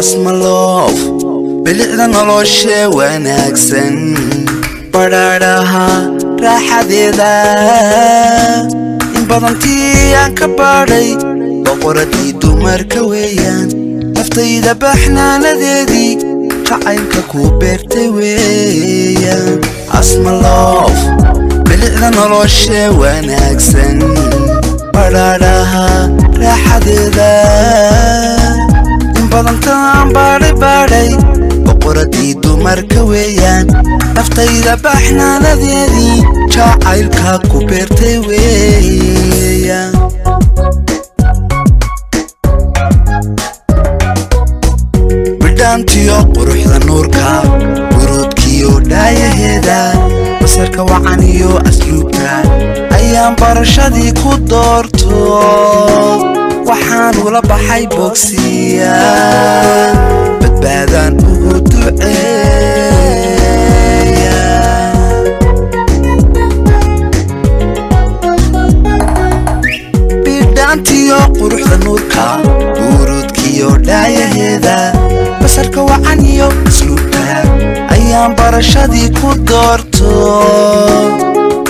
Asmaloof bilicda noloshe wanaagsan, badhaadhaha raaxadeeda in badantii aan ka baadhay, boqoradii dumarka weeyaan, naftayda baxnaanadeedii jacaylka ku beertay weeyaan. Asmaloof bilicda noloshe wanaagsan, badhaadhaha raaxadeeda badantaan baadhay baadhay, boqoradii dumarka weeyaan, naftayda baxnaanadeedii jacaylka ku beertay weeyaan. Bidhaantiyo quruxda nuurka, buruudkiyo dhaayaheeda, basarka wacan iyo asluubta ayaan barashadii ku doorto, waxaan ula baxay bogsiya, badbaadaan ugu duceeya. Bidhaantiyo quruxda nuurka, buruudkiyo dhaayaheeda, basarka wacan iyo asluubta ayaan barashadii ku doorto,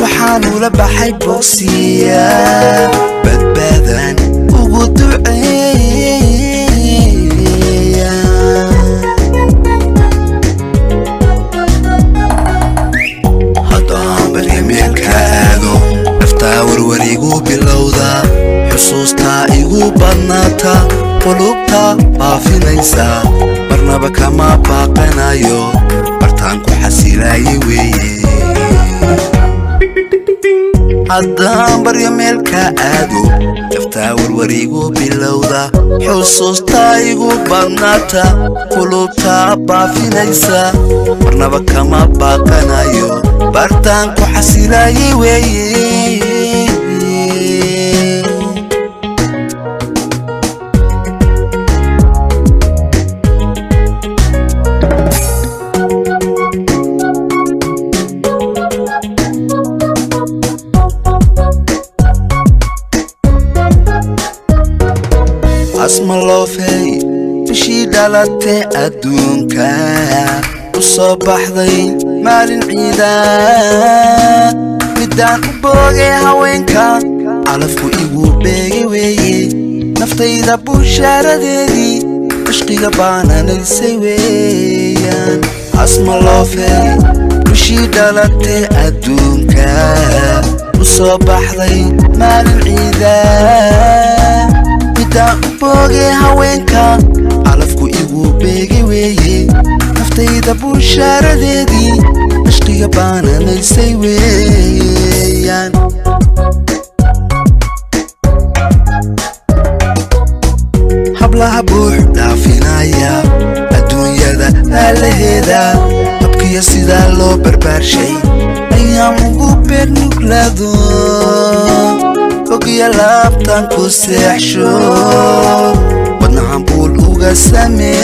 waxaan ula baxay bogsiya, badbaadaan ugu duceeya. Haddaan barya meelka aado, naftaa warwar igu bilowda, xusuustaa igu badnaata, qulubta baafinaysa, marnaba kama baaqanayo, bartaan ku xasilaayay weeye. Haddaan baryo meelka aado, naftaa warwar igu bilowda, xusuustaa igu badnaata, qulubta baafinaysa, marnaba kama baaqanayo, bartaan ku xasilaayay weeye. Asmaloofey bishii dhalatay adduunka u soo baxday maalin ciida, midaan u boogay haweenka calafku igu beegay weeye, naftayda bushaaradeedii cishqiga baananaysay weeyaan. Asmaloofey bishii dhalatay adduunka u soo baxday maalin ciida, midaan u boogay haweenka calafku igu beegay weeye, naftayda bushaaradeedii cishqiga baananaysay weeyaan. Hablaha buux dhaafinaya adduunyada aalaheeda, habkiya sidaa loo barbaarshay ayaan ugu beer nuglaado, ogya laabtan ku seexsho, wadnahan buul uga sameeyey.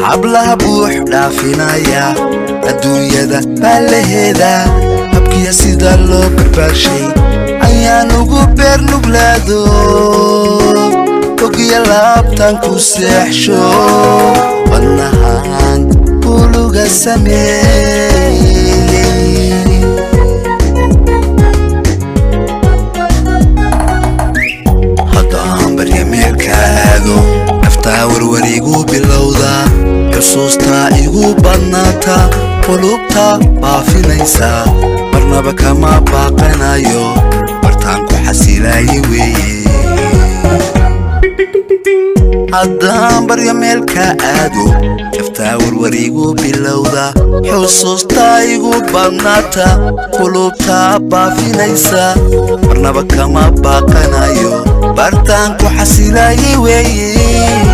Hablaha buux dhaafinaya adduunyada baalaheeda, habkiya sida loo barbaarshay ayaan ugu beer nuglaado, ogya laabtan ku seexsho, wadnahan buuluga sameeyey. Haddaan barya meelka aado, naftaa warwar igu bilowda, xusuustaa igu badnaata, qulubta baafinaysa, marnaba kama baaqanayo, bartaan ku xasilaayay weeye. Haddaan baryo meel ka aado, naftaa warwar igu bilowda, xusuustaa igu badnaata, qulubtaa baafinaysa, marnaba kama baaqanayo, bartaan ku xasilayay weeye.